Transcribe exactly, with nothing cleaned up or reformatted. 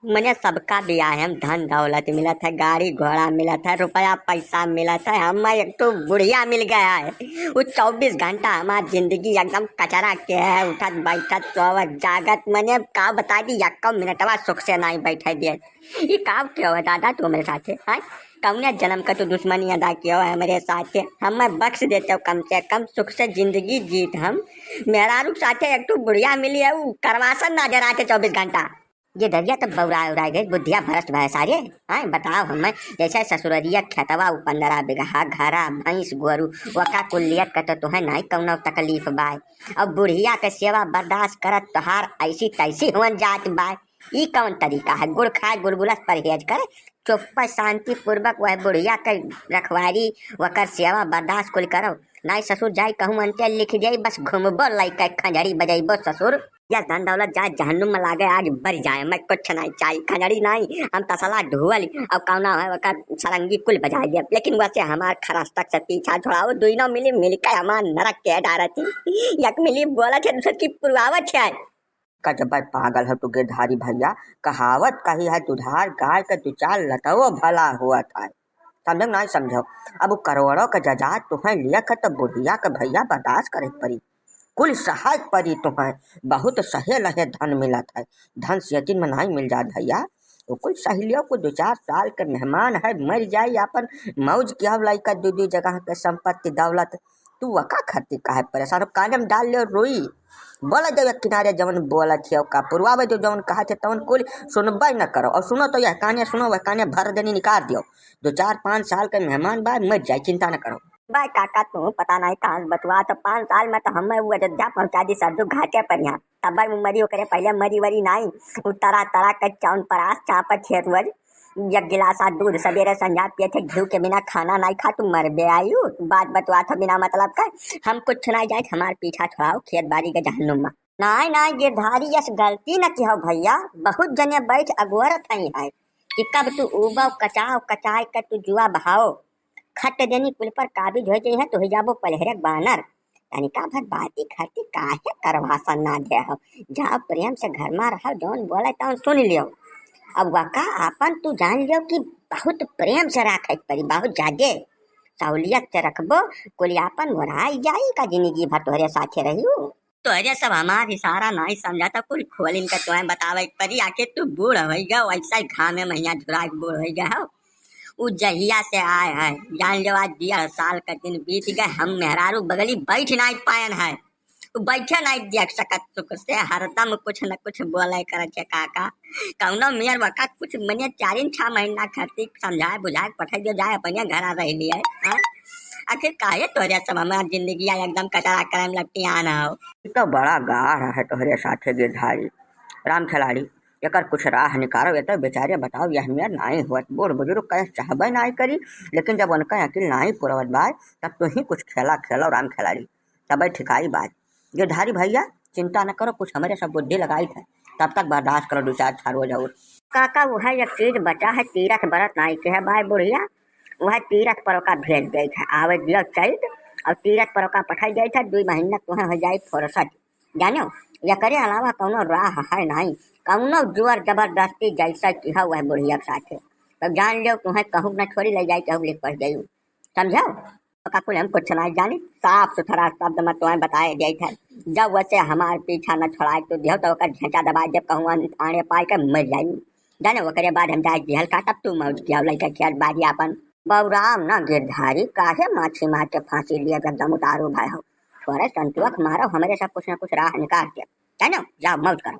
मने सबका बियाह में धन दौलत मिलत है, गाड़ी घोड़ा मिलत है, रुपया पैसा मिलत है, हमें एक ठो बुढ़िया मिल गया है। वो चौबीस घंटा हमार जिंदगी एकदम कचरा के है, उठत बैठत सोवत जागत, मने का बताई दी, यक्को मिनटवा सुख से नाहीं बैठे दे। ई का के हो दादा तू हमरे साथे, हैं? कौने जन्म का तू दुश्मनी अदा कियो है हमरे साथे? हमें बख्श देते हो, कम से कम सुख से जिंदगी जीत हम। मेहरारू के साथे एक ठो बुढ़िया मिली है, उ करवासन ना जराते चौबीस घंटा। ये दरिया तो बौराए उराए गए, बुद्धिया भ्रष्ट भए सारे। हैं, बताओ हमें, जैसे ससुररिया खेतवा उ पन्द्रह बीघा, घरा, भैंस, गोरू, वका कुल लियत का तो तुहें नाहीं कौनो तकलीफ बाय। अब बुढ़िया के सेवा बर्दाश्त करत तोहार ऐसी तैसी हुअन जात बाय। ई कौन तरीका है? गुड़ खाए गुलगुला से परहेज करे, चुप्पे शांति पूर्वक वह बुढ़िया के रखवारी, वकर सेवा बर्दाश्त कुल करो। नाई ससुर जाई कहूँ अंत्य लिख जाई, बस घूमबो लइके खंजड़ी बजैबो ससुर। यस धन दौलत जाए जहन्नुम में लागे, आज बर जाए, मैं कुछ नाई चाही, खंजड़ी नाई, हम तसला ढुअल और कौना है वकर सरंगी कुल बजाए दे, लेकिन वैसे हमार खरस तक से पीछा छुड़ाओ, दुइनो मिली मिलके हमार नरक के डारती। यक मिली बोलत है, दूसर की पुरवावत है। गजबै पागल हो तू गिरधारी भैया, कहावत कही है दुधार गाय के दू चार लतवो भला होत है। समझो नाई समझो? अब उ करोड़ों के जजात तुहें लियक है तो बुढ़िया के भैया बर्दाश्त करे के परी, कुल सहाय के परी तुहें। बहुत सहे लहे धन मिलत है, धन सियतिन में नाई मिल जात भैया। वो कुल सहेलियों को दो चार साल के मेहमान है, मर जाई आपन मौज किया लइका दू दू जगह के संपत्ति दौलत। तू वका खातिर काहे परेशान हो? काने में डाल ले रुई। बोला जाओ एक किनारे जवन बोलत हियो का पुरवावे जो जवन कहा थे तवन कुल सुनबे न करो। और सुनो तो यह काने सुनो, वह काने भर देनी निकाल दियो। दो चार पाँच साल के मेहमान बा, मर जाए, चिंता न करो। बा काका तू पता नहीं कहाँ से बतवा, तो पाँच साल में तो हमें वो अयोध्या पहुँचा दी सरजू घाटे पर यहाँ। तब वो मरी ओकरे पहले मरी वरी नहीं, वो तरह तरह के चौन परास चापत हियत रोज। एक गिलास आ दूध सबेरे संझा पिए थे, घी के बिना खाना नहीं खा, तू मरबे आयु। बात बतवा था बिना मतलब का, हम कुछ नहीं जाए, हमार पीछा छुड़ाओ, खेत बाड़ी के जहन्नुम में। नाय नाय गिरधारी यस गलती न किहो भैया, बहुत जने बैठ अगोरत हई है कि कब तू उबो कचाओ कचाए के तू जुआ बहाओ। खट देनी कुल पर काबिज हो जाई है, तो हो जाबो पलहरे बानर। तनिका भर बाती खाती काहे करवासन ना दे हो, जाओ प्रेम से घर में रहो, जौन बोले तौन सुन लियो। अब वका आपन तू जान लियो कि बहुत प्रेम से राखे के पड़ी, बहुत जादे सहूलियत से रखबो, कुल आपन मोराई जाई का जिंदगी भर तोहरे साथे रहियो। तोहरे सब हमार इशारा नाई समझा, तो कुल खोल इनका तोहे बतावे के परी। आखिर तू बूढ़ होइ गयो, ऐसा ही घामे महिया झुरा के बूढ़ होइ गयो हो। उ जहिया से आए हैं, जान लो आज डेढ़ साल का दिन बीत गए, हम मेहरारू बगली बैठ नाई पायन है, उ बैठे नाई देख सकत सुख से, हरदम कुछ न कुछ बोले करत है काका। कौनो मेयर वका कुछ मने चारिन छह महीना खातिर समझाए बुझाए के पठाई दियो जाए, अपने घरा रह लिए, हाँ? आखिर काहे तोहरे सब हमार जिंदगी आ एकदम कचरा करे में लपटियान हो? ई तो बड़ा गाढ़ है तोहरे साथे गिरधारी। राम खिलाड़ी, एकर कुछ राह निकारो, ये तो बेचारे बताओ, यह मेर नाई होत, बूढ़ बुजुर्ग कहे चाहबे नाई करी, लेकिन जब उनका अकिल नाई पुरवत बाय, तब तू ही कुछ खेला खेलो राम खिलाड़ी, तबे ठिकाई बात। गिरधारी भैया, चिंता न करो, कुछ हमरे सब बुद्धि लगाई थे, तब तक बर्दाश्त करो दो चार छह रोज और। काका, वह एक चीज बचा है, तीरथ बरत नाई के है बाय बुढ़िया, वह तीरथ पर ओका भेज गई थे, आवे दियो चैत और तीरथ पर ओका पठाई गई थे, दुई महीना तुहें हो जाई फुर्सत। जानो, एकरे अलावा कौनो राह है नाई, कौनो जोर जबरदस्ती जैसा कि है वह बुढ़िया के साथे। तो जान लियो, तुहें कहूँ न छोड़ी ले जाई, कहूँ लिख पढ़ जाई। समझो? तो का कुल हम कुछ ना जानी, साफ सुथरा शब्द में तुम्हें बताए जाई था। जब वैसे हमार पीछा न छोड़ाए तो दियो तो ओकर झेंटा दबाए, जब कहूँ आने पाए के मर जाई। जाने ओकरे बाद हम जाए दिहल का, तब तू मौज किया लइका खेत बाड़ी आपन। बौराम ना गिरधारी, काहे माछी मार के फांसी लिए एकदम उतारू भाई हो। थोड़े संतुआ के मारो, हमरे सब कुछ ना कुछ राह निकाल के। जानो, जाओ मौज करो।